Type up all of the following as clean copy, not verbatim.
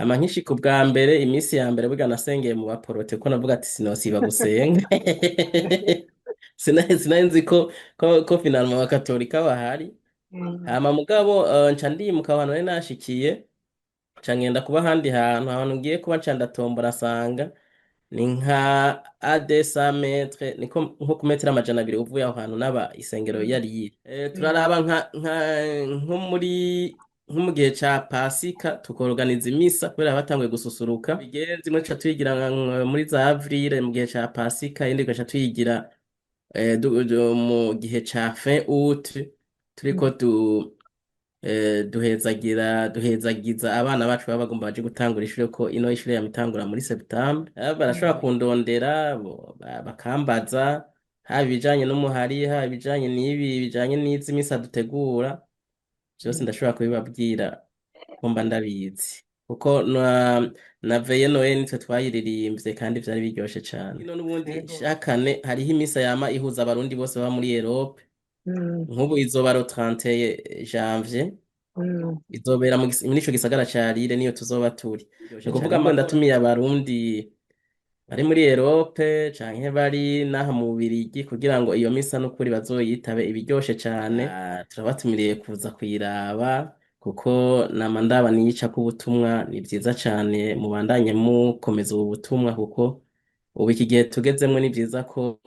Hama nkishika ubwa mbere, iminsi ya mbere burya nasengeye mu baporote kuko navuga ati sinosiba gusenga. Sinari nzi ko finalement abakatolika bahari. Hama mugabo nca ndimuka aho hantu nari nashikiye, nca ngenda kuba ahandi hantu, ahantu ngiye kuba nca ndatombora nsanga ni nka a metre, niko nko ku metero 200 uvuye aho hantu naba isengero yari iri. Turaraba nko muri nko mu gihe ca Pasika tukorganiza imisa kubera batanguye gususuruka bigenze, imwe tuca tuyigira muri za avril mu gihe ca Pasika, iyindi tugaca tuyigira mu gihe ca fin août, turiko duhezagira duhezagiza abana bacu baba bagomba baje gutangura ishure, ko ino ishure yamitangura muri septembre. Barashobora kundondera bakambaza haba ibijanye n'umuhari, haba ibijanye n'ibi bijanye n'izi misa dutegura vyose, ndashobora kubibabwira ko mba ndabizi, kuko na Veille Noël nitwe twayiririmbye kandi vyari biryoshe cane. Ino n'ubundi shakane hariho imisa yama ihuza abarundi bose baba muri Europe. Nk'ubu izoba le 31 janvier, izobera muri ico gisagara ca Lille, niyo tuzoba turi. Ni ukuvuga ngo ndatumiye abarundi bari muri Europe canke bari n'aha mu Bubirigi kugira ngo iyo misa n'ukuri bazoyitabe, ibiryoshe cane. Turabatumiriye kuza kuyiraba kuko nama ndaba niyicako ubutumwa, ni vyiza cane, mubandanye mukomeza ubu butumwa kuko ubu iki gihe tugezemwo ni vyiza ko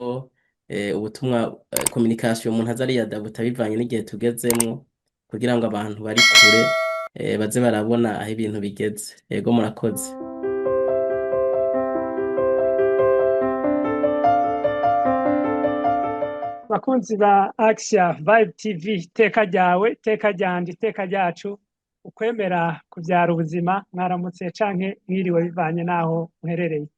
ubutumwa, communication umuntu aza ariyadabuta bivanye n'igihe tugezemwo, kugira ngo abantu bari kure baze barabona aho ibintu bigeze. Yego, murakoze. Bakunzi ba Axia Vibe TV, iteka ryawe, iteka ryanje, iteka ryacu, ukwemera kuvyara ubuzima. Mwaramutse canke mwiriwe bivanye n'aho muherereye.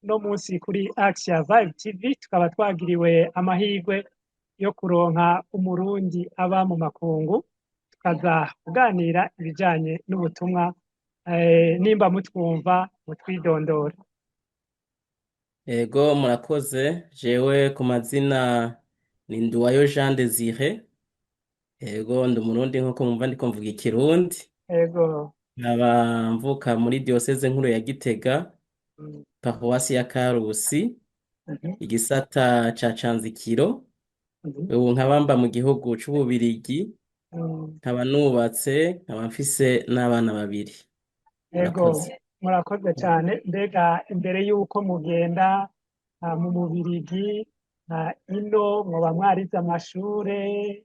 Uno munsi kuri Axia Vibe TV tukaba twagiriwe amahirwe yo kuronka umurundi aba mu makungu, tukaza kuganira ibijanye n'ubutumwa. Nimba mutwumva, mutwidondora. Ego, murakoze. Jewe ku mazina ni Nduwayo Jean Désiré. Ego, ndi umurundi nkuko mumva ndiko mvuga ikirundi. Nkaba mvuka muri diocèse nkuru ya Gitega, paruwasi ya Karusi, igisata ca Canzikiro. Ubu nkaba mba mu gihugu c'Ububirigi, nkaba nubatse, nkaba mfise n'abana babiri. Murakoze. Murakoze cyane. Mbega imbere y'uko mugenda mu Bubirigi, ino mwoba mwarize amashure,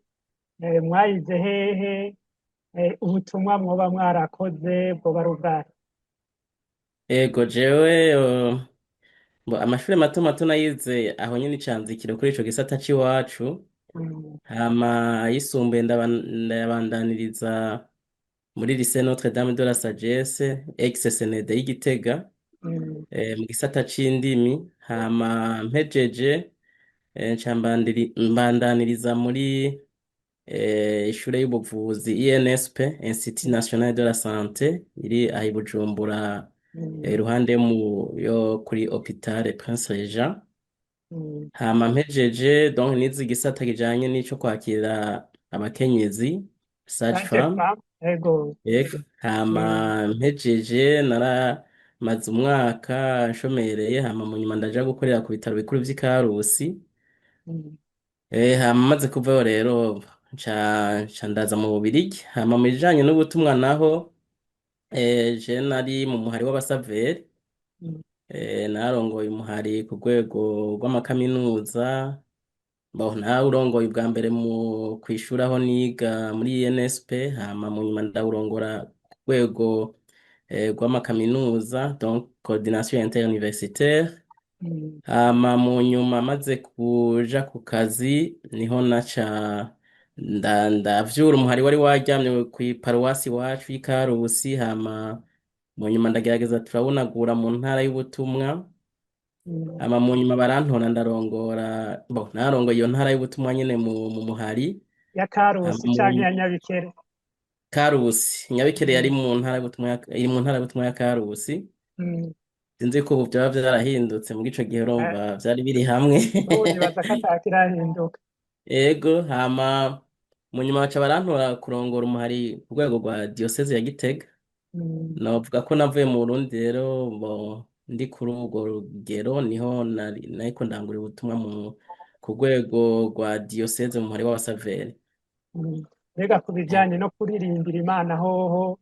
mwayize hehe, ubutumwa mwoba mwarakoze bwoba ari ubwahe? Ego, jewe amashure mato mato nayize aho nyene i Canzikiro kuri ico gisata c'iwacu, hama ayisumbuye ndayabandaniriza muri lycée Notre Dame de la Sagesse, ex CND y'i Gitega, mu gisata c'indimi. Hama mpejeje, nca mbandaniriza muri ishure y'ubuvuzi INSP, Institut National de la Santé, iri aho i Bujumbura, iruhande yo kuri Hôpital Prince Régent. Hama mpejeje, donc nize igisata kijanye n'ico kwakira abakenyezi, sage Sage femme. femme, ego. Yego. Hama mpejeje naramaze umwaka nshomereye, hama mu nyuma ndaja gukorera ku bitaro bikuru vy'i Karusi. Hama maze kuvayo rero nca ndaza mu Bubirigi. Hama mu bijanye n'ubutumwa naho, je nari mu muhari w'abasaveri. Narongoye umuhari ku rwego rw'amakaminuza. Bon, nawurongoye ubwa mbere mu kw'ishure aho niga muri INSP, hama mu nyuma ndawurongora ku rwego rw'amakaminuza, donc coordination interuniversitaire. Hama mu nyuma maze kuja ku kazi niho naca ndavyura umuhari wari waryamye kw'iparuwasi iwacu y'i Karusi, hama mu nyuma ndagerageza turawunagura mu ntara y'ubutumwa. Hama mu nyuma barantora ndarongora, bon, narongoye iyo ntara y'ubutumwa nyene mu muhari. Ya Hama Karusi mu canke ya Nyabikere? Karusi. Nyabikere yari mu ntara y'ubutumwa iri mu ntara y'ubutumwa ya Karusi. Sinzi ko ubu vyoba vyarahindutse, muri ico gihe urumva vyari biri hamwe. N'ubu nibaza ko atakirahinduka. Ego, hama mu nyuma baca barantora kurongora umuhari ku rwego rwa diocèse ya Gitega. Novuga ko navuye mu Burundi rero bo ndi kuri urwo rugero niho nariko ndangurira ubutumwa ku rwego rwa diyoseze mu muhari w'Abasaveri. Mbega ku bijanye no kuririmbira Imana hoho,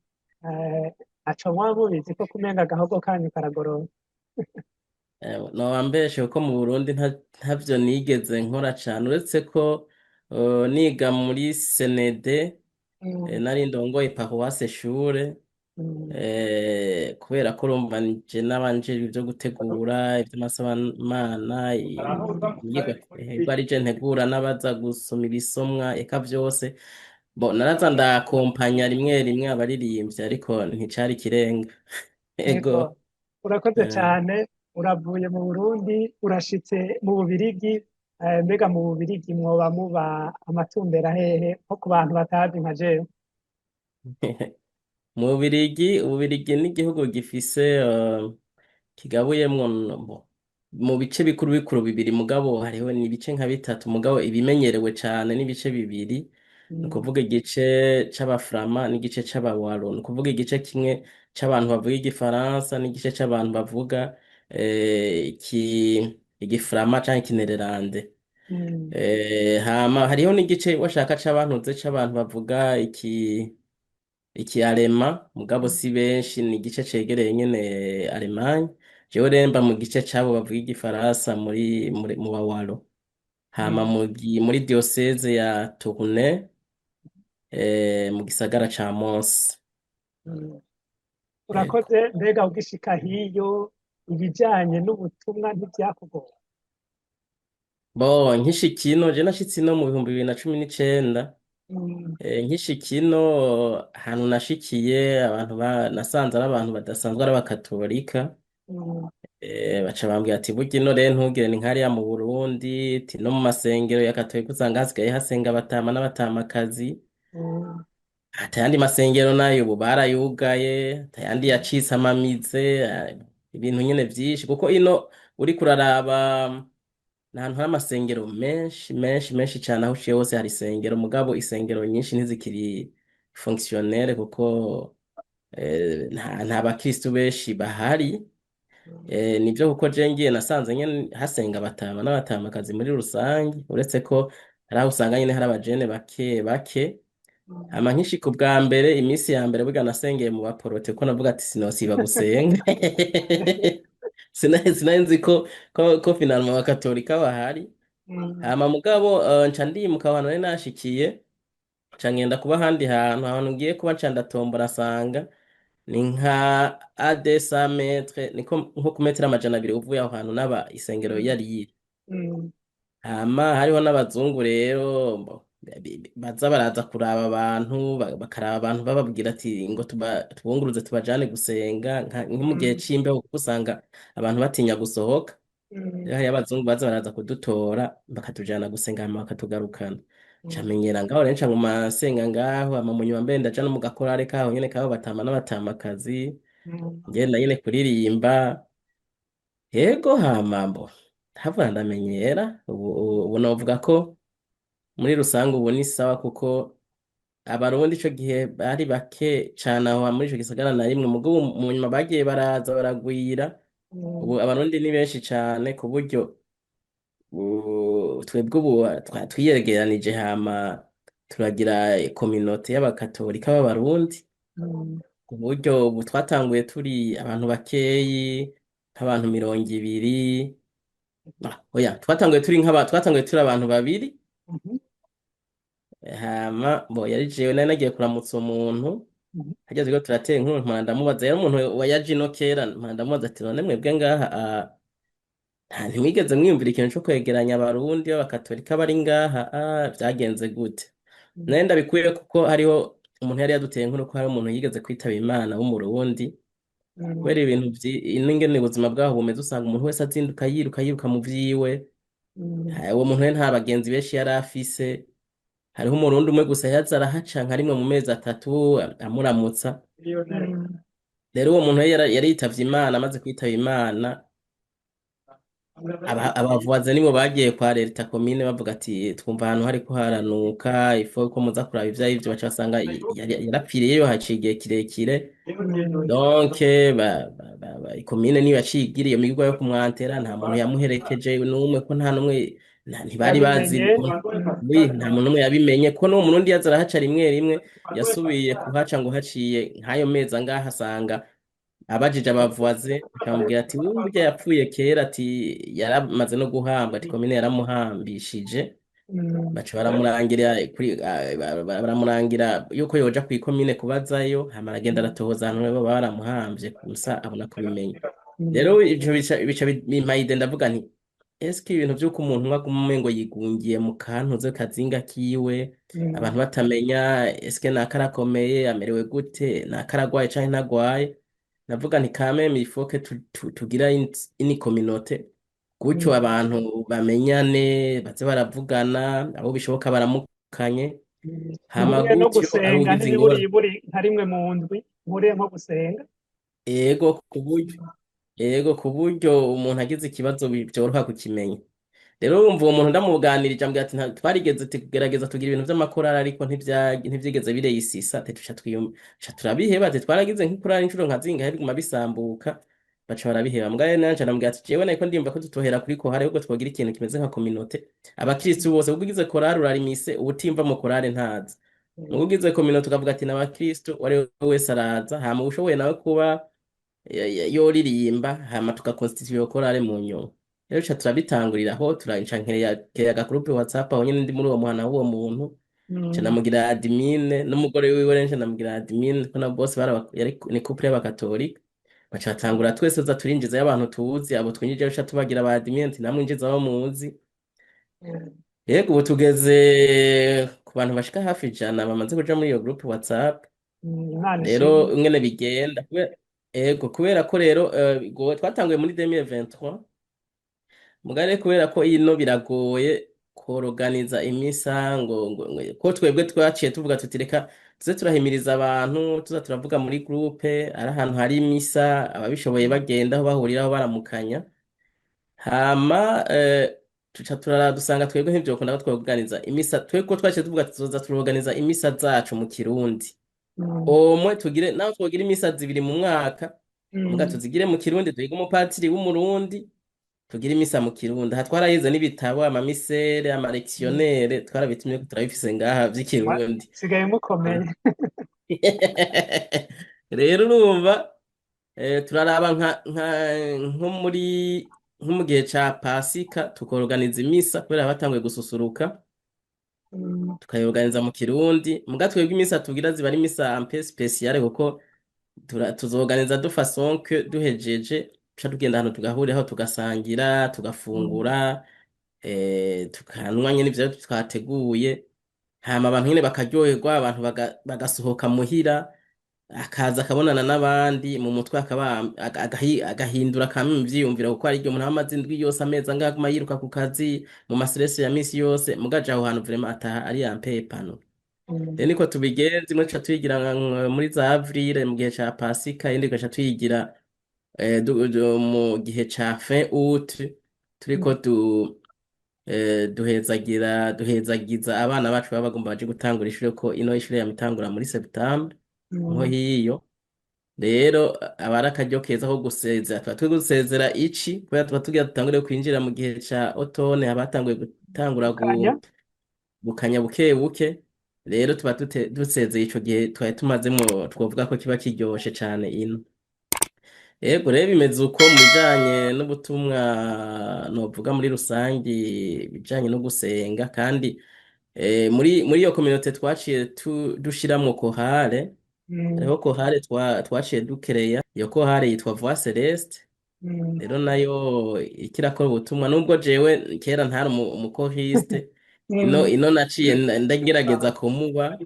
ntaco mwaba mubizi ko kumenga agahogo kanyu karagorora? Noba mbeshe kuko mu Burundi ntavyo nigeze nkora cane, uretse ko niga muri senede, nari ndongoye paruwase shure, kubera ko urumva nje nabanje ivyo gutegura ivy'amasabanamana, inyigwa ari je ntegura n'abaza gusoma ibisomwa eka vyose. Bo naraza ndakompanya rimwe rimwe abaririmbyi, ariko nticari ikirenga. Ego. Yego, urakoze cane. Uravuye mu Burundi urashitse mu Bubirigi. Mbega mu Bubirigi mwoba muba amatumbera hehe, nko ku bantu batazi nka jewe? Mu Bubirigi, Ububirigi ni igihugu gifise kigabuyemwo mu bice bikuru bikuru bibiri, mugabo hariho n'ibice nka bitatu, mugabo ibimenyerewe cane n'ibice bibiri, ni ukuvuga igice c'Abaframa n'igice c'Abawalo, ni ukuvuga igice kimwe c'abantu bavuga igifaransa n'igice c'abantu bavuga igiframa canke ikinererande. Hama hariho n'igice washaka c'abantuze c'abantu bavuga iki arema, mugabo si benshi, ni igice cegereye nyene Allemagne. Jewe rero mba mu gice c'abo bavuga igifaransa muri mu Bawalo, hama muri diocese ya Tournai, mu gisagara ca Mons. Yego. Urakoze. Mbega ugishika hiyo ibijanye n'ubutumwa ntivyakugora? Bo nkishika ino, je nashitse ino mu 2019. Nkishika ino, ahantu nashikiye abantu nasanze ari abantu badasanzwe ari abakatolika. Baca bambwira ati burya ino rero ntugire ni nkariya mu Burundi, ati no mu masengero ya katolika usanga hasigaye hasenga abatama n'abatamakazi, ati ayandi masengero nayo ubu barayugaye, ati ayandi yacitse amamize, ibintu nyene vyinshi, kuko ino uriko uraraba ni ahantu hari amasengero menshi menshi menshi cane, aho uciye hose hari isengero, mugabo isengero nyinshi ntizikiri fonctionnel kuko nta bakristu benshi bahari. Nivyo kuko je ngiye nasanze nyene hasenga abatama n'abatamakazi muri rusange, uretse ko hari aho usanga nyene hari abajene bake bake. Hama nkishika ubwa mbere, iminsi ya mbere burya nasengeye mu baporote, kuko navuga ati sinosiba gusenga. Sinari nzi ko finalement abakatolika bahari. Hama mugabo nca ndimuka aho hantu nari nashikiye, nca ngenda kuba ahandi hantu. Ahantu ngiye kuba nca ndatombora, nsanga ni nka à 200 mètres, niko nko ku metero 200 uvuye aho hantu naba isengero yari iri. Hama hariho n'abazungu rero baza baraza kuraba abantu, bakaraba abantu bababwira ati ngo tubunguruze tubajane gusenga, nko mu gihe c'imbeho, kuko usanga abantu batinya gusohoka. Rero hariyo abazungu baza baraza kudutora bakatujana gusenga, hama bakatugarukana. Nca menyera ngaho rero, nca nguma nsenga ngaho. Hama mu nyuma mbere ndaja no mu gakorare kaho nyene kabo batama n'abatamakazi, ngenda nyene kuririmba. Yego, hama mbo hava ndamenyera. Ubu novuga ko muri rusange ubu ni sawa, kuko Abarundi ico gihe bari bake cane aho muri ico gisagara na rimwe, mugabo mu nyuma bagiye baraza baragwira. Ubu Abarundi ni benshi cane ku buryo twebwe ubu twiyegeranije, hama turagira communauté y'abakatolika b'Abarundi, ku buryo ubu twatanguye turi abantu bakeyi nk'abantu 20. Oya, twatanguye turi abantu babiri. Hama bo yari jewe nari nagiye kuramutsa umuntu, hageze ko turatera inkuru, mpora ndamubaza, yari umuntu wa yaje ino kera, mpora ndamubaza ati none mwebwe ngaha ntimwigeze mwiyumvira ikintu co kwegeranya Abarundi b'abakatolika bari ngaha, vyagenze gute? Nari ndabikuye kuko hariho umuntu yari yaduteye inkuru ko hari umuntu yigeze kwitaba Imana w'Umurundi. Kubera ibintu n'ingene ubuzima bwaho bumeze, usanga umuntu wese azinduka yiruka yiruka mu vyiwe. Uwo muntu rero nta bagenzi benshi yari afise, hariho Umurundi umwe gusa yaza arahaca nka rimwe mu mezi 3 amuramutsa. Rero uwo muntu yari yitavye Imana. Amaze kwitaba Imana, Aba voisins nibo bagiye kwa leta komine bavuga ati: "Twumva ahantu hariko haranuka, ifo ko muza kuraba ivyo arivyo." Baca basanga yarapfiriyeyo haciye igihe kirekire. Donc ikomine niyo yaciye igira iyo migirwa yo kumwantera. Nta muntu yamuherekeje n'umwe, ko nta n'umwe ntibari bazi. Yabimenye. Oui, nta muntu n'umwe yabimenye, ko n'uwo Murundi yaza arahaca rimwe rimwe. Yasubiye kuhaca ngo haciye nk'ayo mezi angahe, asanga abajije aba voisins bakamubwira ati: "Burya yapfuye kera," ati: "Yaramaze no guhambwa," ati: "Komine yaramuhambishije." Baca baramurangira kuri baramurangira yuko yoja kw'ikomine kubazayo. Hama aragenda, aratohoza ahantu baba baramuhamvye gusa abona kubimenya. Rero ivyo bica bimpa idée. Ndavuga nti: "Eske ibintu vy'uko umuntu umwe aguma umengo yigungiye mu kantuze kazinga kiwe, abantu batamenya eske naka arakomeye, amerewe gute, naka aragwaye canke ntagwaye?" Ndavuga nti: "Quand même, il faut que tugira une communauté gutyo, abantu bamenyane, baze baravugana, abo bishoboka baramukanye." Hama Muhuriye no gutyo ari gusenga ugize ingorane. N'imiburiburi nka rimwe mu ndwi muhuriye nko gusenga. Ego, ku buryo umuntu agize ikibazo vyoroha kukimenya. Rero urumva, uwo muntu ndamuganirije, ambwira ati: "Twarigeze tugerageza tugira ibintu vy'amakorali, ariko ntivyigeze bireyisisa." Ati: "Tuca turabiheba." Ati: "Twaragize nk'ikorali incuro nka zingahe, biguma bisambuka." Baca barabiheba. Mbwa rero nanje ndamubwira ati: "Jewe nariko ndiyumva ko tutohera kuri chorale, ahubwo twogira ikintu kimeze nka communauté, abakristu bose, kuko ugize chorale urarimise, uwutimva mu chorale ntaza. Mugo ugize communauté, ukavuga ati n'abakristu, uwari we wese araza, hama uwushoboye nawe kuba yoririmba, hama tugaconstituer iyo chorale mu nyuma." Rero ca turabitanguriraho, turanca nkereya aga groupe WhatsApp aho nyene ndi muri uwo muhana w'uwo muntu, nca namugira admin, n'umugore wiwe rero nca namugira admin, ko nabo bose yari ni couple y'abakatolika. Baca batangura twese tuza turinjizayo abantu tuzi. Abo twinjije duca tubagira ba admin, ati: "Namwe abo muzi." Yego, ubu tugeze ku bantu bashika hafi 100 bamaze kuja muri iyo groupe WhatsApp. Imana Rero ishimwe. ingene bigenda, ego, kubera ko rero twatanguye muri 2023, mugabo kubera ko ino biragoye koroganiza imisa, ngo ko twebwe twaciye tuvuga tuti: "Reka tuze turahimiriza abantu, tuza turavuga muri groupe, ari ahantu hari imisa, ababishoboye bagenda aho bahuriraho baramukanya." Hama tuca turara dusanga twebwe ntivyokunda ko tworganiza imisa. Twebwe ko twaciye tuvuga tuzoza turorganiza imisa zacu mu Kirundi, omwe tugire naho twogira imisa zibiri mu mwaka, muga tuzigire mu Kirundi, duhige umupatiri w'Umurundi, tugire imisa mu Kirundi. Aha twarayize n'ibitabo, ama missel, ama lectionnaire, twarabitumye ko turabifise ngaha vy'Ikirundi. Sigaye mukomeye. Rero urumva, turaraba nko muri nko mu gihe ca Pasika, tukorganiza imisa kubera batanguye gususuruka, tukayorganiza mu Kirundi. Muga twebwe imisa tugira ziba ari imisa un peu spéciale, kuko tuzoganiza de façon que duhejeje tuca tugenda ahantu tugahuriraho, tugasangira, tugafungura, tukanwa nyene ivyo twateguye. Hama abantu nyene bakaryoherwa, abantu bagasohoka muhira, akaza akabonana n'abandi, mu mutwe akaba agahindura kamwe mu vyiyumviro, kuko hari igihe umuntu aba amaze indwi yose, amezi angahe, aguma yiruka ku kazi mu ma stress ya misi yose. Mugaja aho hantu, vraiment ataha ari un peu épanoui. Rero niko tubigenza. Imwe tuca tuyigira muri za avril mu gihe ca Pasika, iyindi tugaca tuyigira mu gihe ca fin août, turiko duhezagira, duhezagiza abana bacu baba bagomba baje gutangura ishure, ko ino ishure yamitangura muri septembre nko hiyo. Rero aba ari akaryo keza ko gusezera. Tuba turi gusezera ici kubera tuba tugira dutangure kwinjira mu gihe ca automne, haba hatanguye gutangura gukanya. Gukanya buke buke. Rero tuba dusezeye ico gihe twari tumazemwo, twovuga ko kiba kiryoshe cane ino. Yego, rero bimeze uko mu bijanye n'ubutumwa novuga muri rusangi, ibijanye no gusenga. Kandi muri iyo communauté twaciye dushiramwo chorale. Hariho chorale twaciye dukereya. Iyo chorale yitwa Voix Celeste. Rero nayo iriko irakora ubutumwa, nubwo jewe kera ntari umu choriste, ino ino naciye ndagerageza kumuba.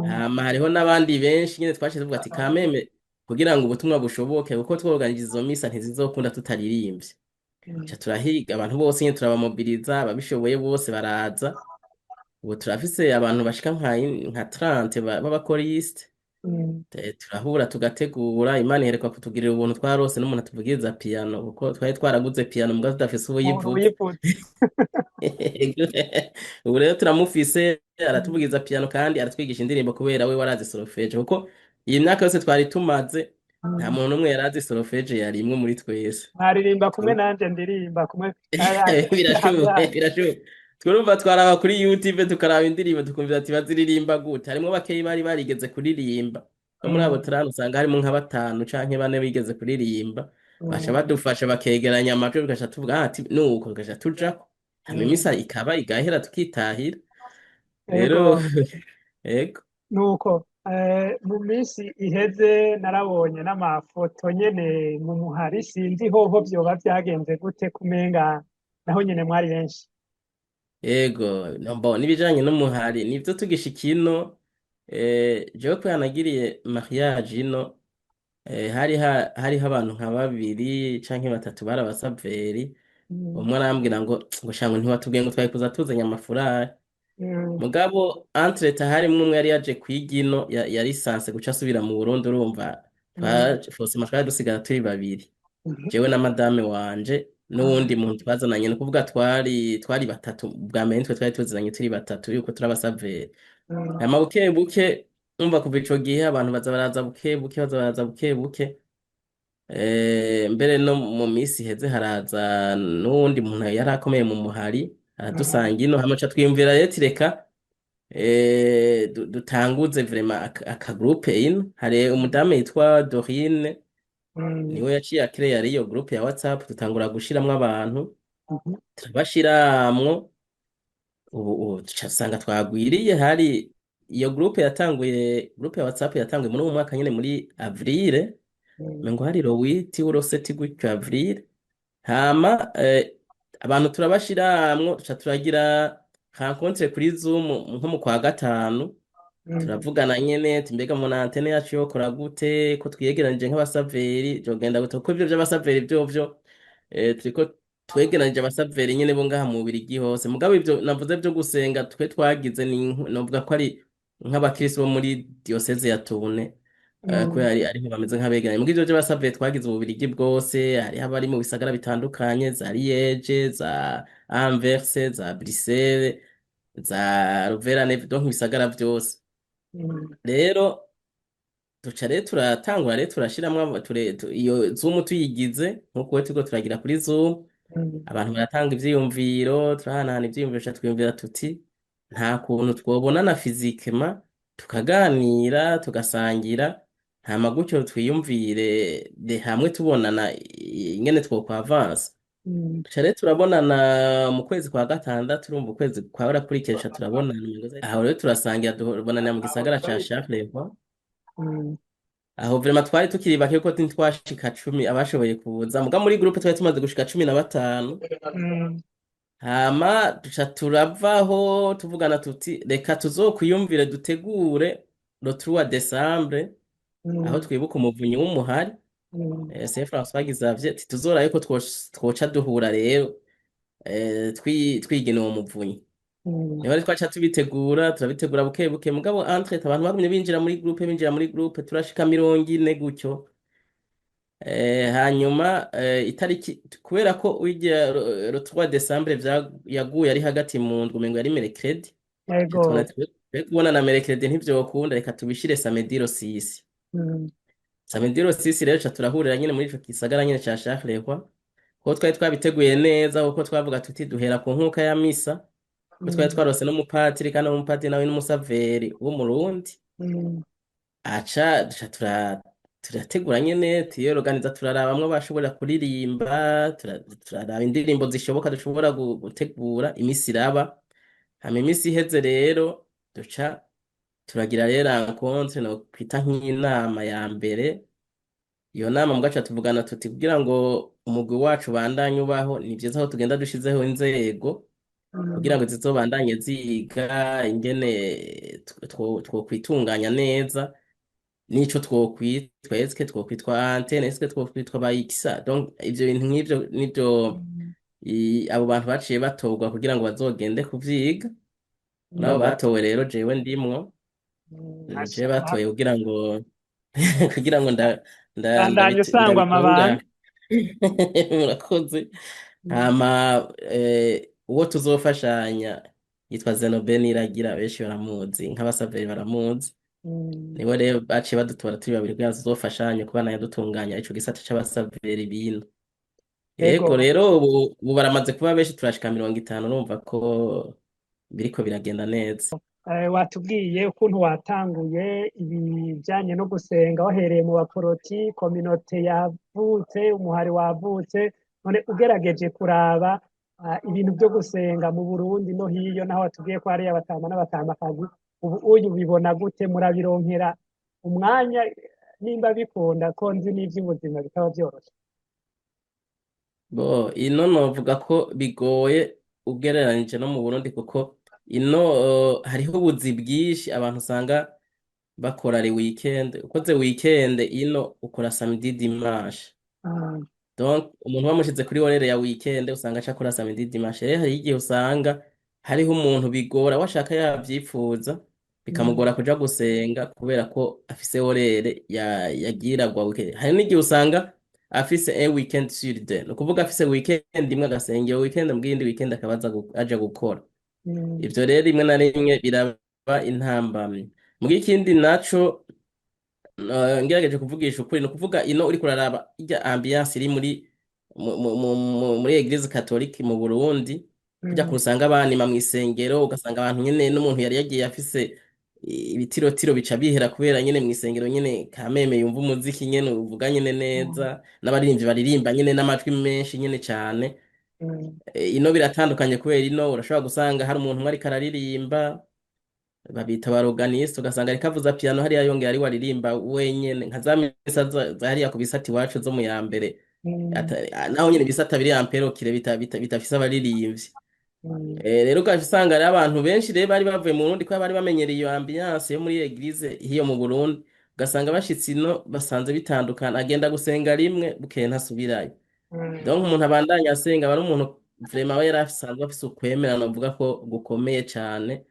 Hama hariho n'abandi benshi nyene twaciye tuvuga ati: "Kameme, kugira ngo ubutumwa bushoboke, kuko twoganije izo misa ntizizokunda tutaririmbye." Ca turahiga abantu bose nyene, turabamobiriza, ababishoboye bose baraza. Ubu turafise abantu bashika nka 30 b'aba choristes. Turahura tugategura. Imana iheruka kutugirira ubuntu, twarose n'umuntu atuvugiriza piano, kuko twari twaraguze piano mugabo tudafise Umuntu ubuyivuza. uyivuza. Ubu rero turamufise, aratuvugiza piano kandi aratwigisha indirimbo, kubera we warazi solfège, kuko iyi myaka yose twari tumaze nta muntu n'umwe yarazi solfège, yari imwe muri twese. Mwaririmba kumwe nanje ndirimba kumwe. Birashoboka, birashoboka. Twurumva twaraba kuri YouTube, tukaraba indirimbo, tukumvira ati baziririmba gute. Harimwo bakeyi bari barigeze kuririmba no muri abo turano, usanga harimo nka batanu canke bane bigeze kuririmba, baca badufasha bakegeranya amajwi, tugaca tuvuga: "Ah, ati nuko", tugaca tujako, hama imisa ikaba igahera, tukitahira rero. Ego. Nuko mu minsi iheze narabonye n'amafoto nyene mu muhari, sinzi hoho vyoba vyagenze gute, kumenga naho nyene mwari benshi. Ego, mbo n'ibijanye n'umuhari nivyo, tugishika ino, jewe kubera nagiriye mariage ino, hariho abantu nka babiri canke batatu bari abasaveri. Umwe arambwira ngo sha, ngo ntiwatubwiye ngo twari kuza tuzanye amafurari. Mugabo entre-temps harimwo umwe yari yaje kwiga ino, yari censé guca asubira mu Burundi. Urumva, forcément twari dusigara turi babiri, jewe na madame wanje n'uwundi muntu twazananye. Ni ukuvuga twari batatu bwa mbere, nitwe twari tuzananye turi batatu yuko turi abasaveri. Hama buke buke, umva, kuva ico gihe abantu baza baraza buke buke, baza baraza buke buke. Mbere no mu minsi iheze haraza n'uwundi muntu yari akomeye mu muhari, aradusanga ino, hama ca twiyumvira rero ati reka dutanguze vraiment aka groupe ino. Hari umudamu yitwa Dorine, niwe yaciye akereya iyo groupe ya WhatsApp, dutangura gushiramwo abantu, turabashiramwo. Ubu duca dusanga twagwiriye. Hari iyo groupe yatanguye, groupe ya WhatsApp yatanguye muri uwo mwaka nyene, muri avril, ngo hari le 8 ou le 7 gutyo avril. Hama abantu turabashiramwo, duca turagira rencontre kuri Zoom nko mu kwa gatanu. Turavugana nyene ati mbega mu antenne yacu yokora gute, ko twiyegeranije nk'abasaveri, vyogenda gute? Kuko ivyo vy'abasaveri vyovyo, turiko twegeranije abasaveri nyene bo ngaha mu Bubirigi hose. Mugabo ivyo navuze vyo gusenga twe twagize ni novuga ko ari nk'abakristo bo muri diocèse ya Tournai, kubera ariho bameze nk'abegeranye. Mugabo ivyo vy'abasaveri twagize Ububirigi bwose, hariho abari mu bisagara bitandukanye, za Liège, za Anvers, za Bruxelles, za Louvain, donc ibisagara vyose. Rero duca rero turatangura rero turashiramwo iyo Zoom tuyigize nkuko we turiko turagira kuri Zoom, abantu baratanga ivyiyumviro, turahanahana ivyiyumviro, duca twiyumvira tuti nta kuntu twobonana physiquement, tukaganira, tugasangira, hama gutyo twiyumvire de hamwe tubonana ingene twokwavansa. Duca rero turabonana mu kwezi kwa gatandatu, urumva ukwezi kwarakurikira, duca turabonana. Aho rero turasangira, tubonanira mu gisagara ca Charleroi. Aho vraiment twari tukiri bake, kuko ntitwashika 10 abashoboye kuza, muga muri groupe twari tumaze gushika 15. Hama duca turavaho tuvugana tuti reka tuzokwiyumvire dutegure le 3 décembre, aho twibuka umuvunyi w'umuhari, Saint François Xavier, tituzoraye ko twoca duhura rero, twigina uwo muvunyi. Niho rero twaca tubitegura, turabitegura buke buke. Mugabo entre abantu bagumye binjira muri groupe, binjira muri groupe, turashika 40 gutyo. Hanyuma itariki, kubera ko ujya le 3 décembre yaguye ari hagati mu ndwi, umengo yari mercredi, tubona twe kubona na mercredi ntivyokunda, reka tubishire samedi le 6. Samedi le 6 rero ca turahurira nyene muri ico gisagara nyene ca Charleroi, kuko twari twabiteguye neza, kuko twavuga tuti duhera ku nkuka ya misa, ko twari twarose n'umupatiri, kandi umupatiri nawe n'umusaveri w'Umurundi. Aca duca turategura nyene, tuyorganiza, turarabamwo abashobora kuririmba, turaraba indirimbo zishoboka dushobora gutegura. Imisi iraba, hama imisi iheze rero duca turagira rero rencontre, no kwita nk'inama ya mbere. Iyo nama mugaca tuvugana tuti kugira ngo umugwi wacu ubandanye ubaho, ni vyiza ko tugenda dushizeho inzego kugira ngo zizobandanye ziga ingene twokwitunganya neza, n'ico twokwitwa: eske twokwitwa antenne, eske twokwitwa bayikisa? Donc ivyo bintu nk'ivyo nivyo abo bantu baciye batorwa kugira ngo bazogende kuvyiga. Nabo batowe rero jewe ndimwo. Je Asha, batoye kugira ngo kugira ngo bandanye usangwa ndabitunga amabanga. Murakoze. Hama uwo tuzofashanya yitwa Zenobe Niragira, benshi baramuzi, nk'abasaveri baramuzi. Niwe rero baciye badutora turi babiri kugira ngo tuzofashanye kubandanya dutunganya ico gisata c'abasaveri bino. Ego. Yego rero ubu baramaze kuba benshi, turashika 50, urumva ko biriko biragenda neza. Watubwiye ukuntu watanguye ibijyanye no gusenga wahereye mu baporoti, communauté yavutse, umuhari wavutse. None ugerageje kuraba ibintu byo gusenga mu Burundi no hiyo, naho watubwiye ko hariyo abatama n'abatamakazi, ubu uyu ubibona gute? Murabironkera umwanya nimba bikunda, ko nzi n'iby'ubuzima bikaba byoroshye? Bo ino novuga ko bigoye ugereranije no mu Burundi, kuko ino hariho ubuzi bwinshi abantu usanga bakora ari weekend. Ukoze weekend ino ukora samedi, dimanche. Donc umuntu bamushize kuri horaire ya weekend usanga aca akora samedi, dimanche. Rero hari igihe usanga hariho umuntu bigora, washaka yavyipfuza bikamugora kuja gusenga kubera ko afise horaire ya yagiragwa weekend. Hari n'igihe usanga afise un weekend sur deux, ni ukuvuga afise weekend imwe agasenga iyo weekend, mu yindi weekend akaba aja gukora. Ivyo rero rimwe na rimwe biraba intambamyi. Mu ikindi naco, ngerageje kuvugisha ukuri, ni ukuvuga ino uriko uraraba irya ambiance iri muri muri Église catholique mu Burundi, kurya usanga banima mw'isengero, ugasanga abantu nyene n'umuntu yari yagiye afise ibitirotiro bica bihera, kubera nyene mw'isengero nyene kameme yumva umuziki nyene uvuga nyene neza, n'abaririmbyi baririmba nyene n'amajwi menshi nyene cane. Ino biratandukanye, kubera ino urashobora gusanga hari umuntu umwe ariko araririmba, babita ba organiste, ugasanga ariko avuza piano hariya, yongera ari waririmba wenyene, nka za misa za hariya ku bisata iwacu zo mu ya mbere. Naho nyene ibisata biri ampere bidafise abaririmbyi. Rero ugaca usanga rero abantu benshi rero bari bavuye mu Burundi, kubera bari bamenyereye iyo ambiance yo muri église hiyo mu Burundi, ugasanga bashitse ino basanze bitandukana, agenda gusenga rimwe, bukeye ntasubirayo. Donc umuntu abandanya asenga aba ari umuntu vraiment aba yari asanzwe afise ukwemera novuga ko gukomeye cane.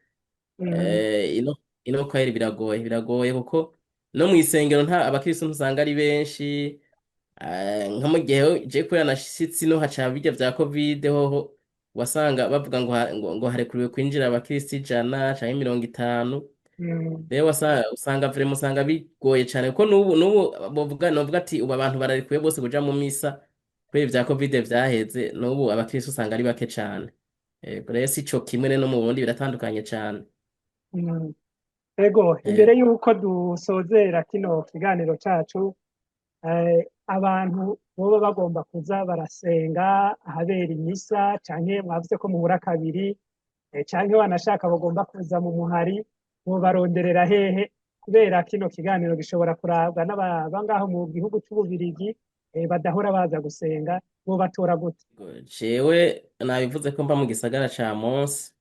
Ino kweri biragoye, biragoye, kuko no mw'isengero nta abakristo ntusanga ari benshi. Nka mu gihe je kubera nashitse ino haca birya vya Covid, hoho wasanga bavuga ngo ngo harekuriwe kwinjira abakristo 100 canke 50. Rero usanga vraiment usanga bigoye cane, kuko n'ubu bovuga, novuga ati ubu abantu bararekuwe bose kuja mu misa kubera ivya Covid vyaheze, n'ubu abakristo usanga ari bake cane. Rero sico kimwe rero no mu Burundi, biratandukanye cane. Ego, imbere y'uko dusozera kino kiganiro cacu, abantu boba bagomba kuza barasenga ahabera imisa, canke mwavuze ko muhura kabiri, canke wanashaka bagomba kuza mu muhari, bobaronderera hehe? Kubera kino kiganiro gishobora kurabwa n'ababa ngaho mu gihugu c'Ububirigi, badahora baza gusenga, bobatora gute? Jewe nabivuze ko mba mu gisagara ca Mons.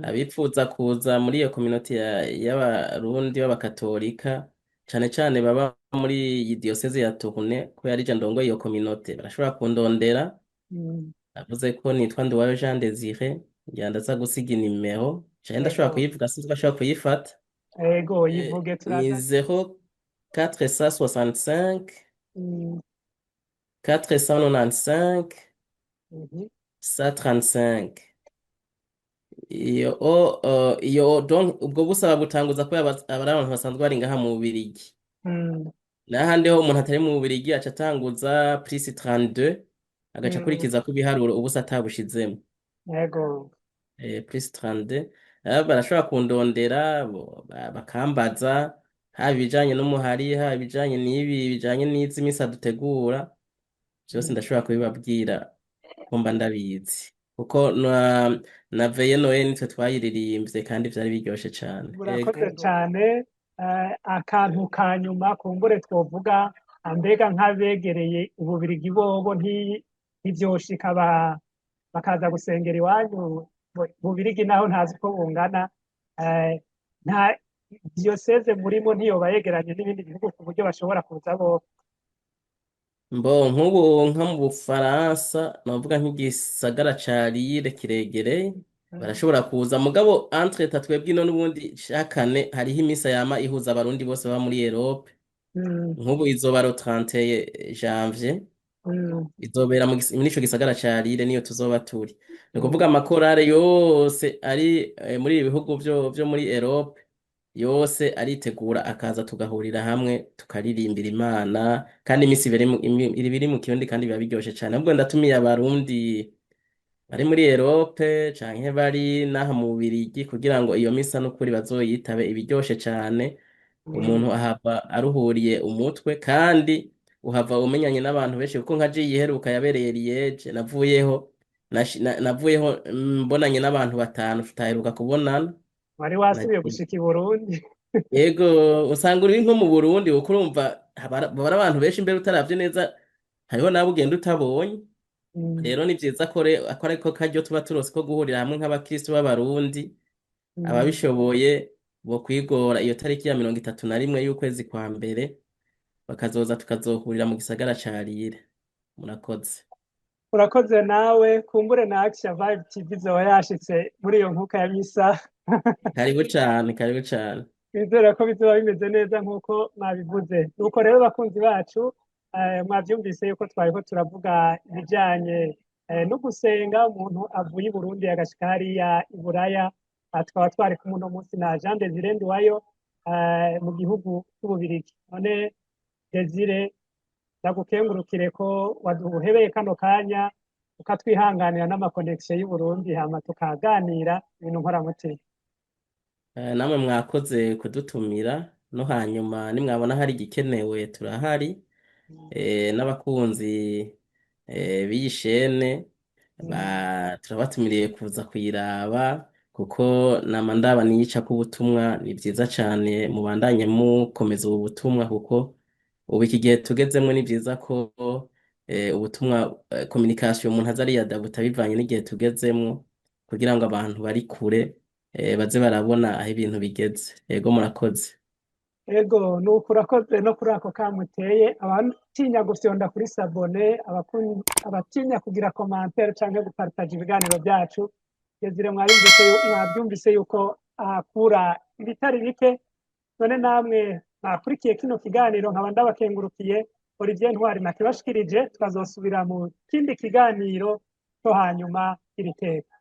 Abipfuza kuza muri iyo communauté y'Abarundi b'abakatolika, cane cane baba muri iyi diocèse ya Tournai, kubera arije ndongoye iyo communauté, barashobora kundondera. Navuze ko nitwa Nduwayo Jean Désiré, ngira ndaza gusiga inimero canke ndashobora kuyivuga, sinzi ko ashobora kuyifata. Ego, yivuge. Ni Turaza. 0465 495 135. Iyo o iyo donc ubwo busaba butanguza kubera aba ari abantu basanzwe bari ngaha mu Bubirigi. N'ahandi ho umuntu atari mu Bubirigi aca atanguza plus 32, agaca akurikiza ko ibiharuro ubusa atabushizemo. Plus 32. Barashobora kundondera bakambaza, haba ibijanye n'umuhari, haba ibijanye n'ibi bijanye n'izi misa dutegura, vyose ndashobora kubibabwira ko mba ndabizi, kuko na veillée Noël nitwe twayiririmbye kandi vyari biryoshe cane. Murakoze Ego. cane. Akantu ka nyuma kumbure twovuga, mbega nk'abegereye Ububirigi bobo ntivyoshika bakaza gusengera iwanyu? Bubirigi naho ntazi uko bungana, nta diyoseze murimo ntiyoba yegeranye n'ibindi bihugu ku buryo bashobora kuza bo? Mbo nk'ubu nko mu Bufaransa novuga nk'igisagara ca Lille kiregereye. Barashobora kuza, mugabo entre-temps twebwe ino n'ubundi shakane hariho imisa yama ihuza Abarundi bose baba muri Europe. Nk'ubu izoba le 31 janvier, izobera muri ico gisagara ca Lille, niyo tuzoba turi. Ni ukuvuga amakorale yose ari muri ibi bihugu vyo muri Europe yose aritegura akaza, tugahurira hamwe, tukaririmbira Imana, kandi imisi ibiri mu Kirundi, kandi biba biryoshe cane. Ahubwo ndatumiye Abarundi bari muri Europe canke bari n'aha mu Bubirigi kugira ngo iyo misa n'ukuri bazoyitabe, ibiryoshe cane. Umuntu ahava aruhuriye umutwe, kandi uhava umenyanye n'abantu benshi, kuko nka je iyiheruka yabereye Liège, navuyeho mbonanye n'abantu batanu tutaheruka kubonana. Wari wasubiye gushika i Burundi. Yego, usanga uri nko mu Burundi, kuko urumva haba haba abantu benshi, mbere utaravye neza hariho n'abo ugenda utabonye. Rero ni vyiza ko ariko karyo tuba turonse ko guhurira hamwe nk'abakristo b'Abarundi. Ababishoboye bo kwigora iyo tariki ya 31 y'ukwezi kwa mbere, bakazoza, tukazohurira mu gisagara ca Lille. Murakoze. Urakoze nawe. Kumbure na Action Vibe TV izoba yashitse muri iyo nkuka ya misa. Karibu cane, karibu cane. Twizere ko bizoba bimeze neza nk'uko mwabivuze. Nuko rero, bakunzi bacu, mwavyumvise yuko twariko turavuga ibijanye no gusenga umuntu avuye i Burundi agashika hariya i Buraya. Tukaba twari kumwe uno munsi na Jean Desire Nduwayo mu gihugu c'Ububirigi. None Desire, ndagukengurukire ko waduhebeye kano kanya, ukatwihanganira n'ama connexion y'u Burundi, hama tukaganira ibintu nkoramutima. Namwe mwakoze kudutumira, no hanyuma nimwabona hari igikenewe turahari. N'abakunzi b'iyi chaîne turabatumiriye kuza kuyiraba, kuko nama ndaba niyicako ubutumwa. Ni vyiza cane, mubandanye mukomeza ubu butumwa, kuko ubu iki gihe tugezemwo ni vyiza ko ubutumwa, communication, umuntu aza ariyadabuta bivanye n'igihe tugezemwo, kugira ngo abantu bari kure baze barabona aho ibintu bigeze. Yego, murakoze. Ego, nuko urakoze no kuri ako kamuteye. Abatinya gufyonda kuri s'abonner, abatinya kugira commentaire canke gupartager ibiganiro byacu, Desire mwabyumvise yuko ahakura ibitari bike. None namwe mwakurikiye kino kiganiro, nkaba ndabakengurukiye. Olivier Ntwari nakibashikirije, tukazosubira mu kindi kiganiro cyo hanyuma iri teka.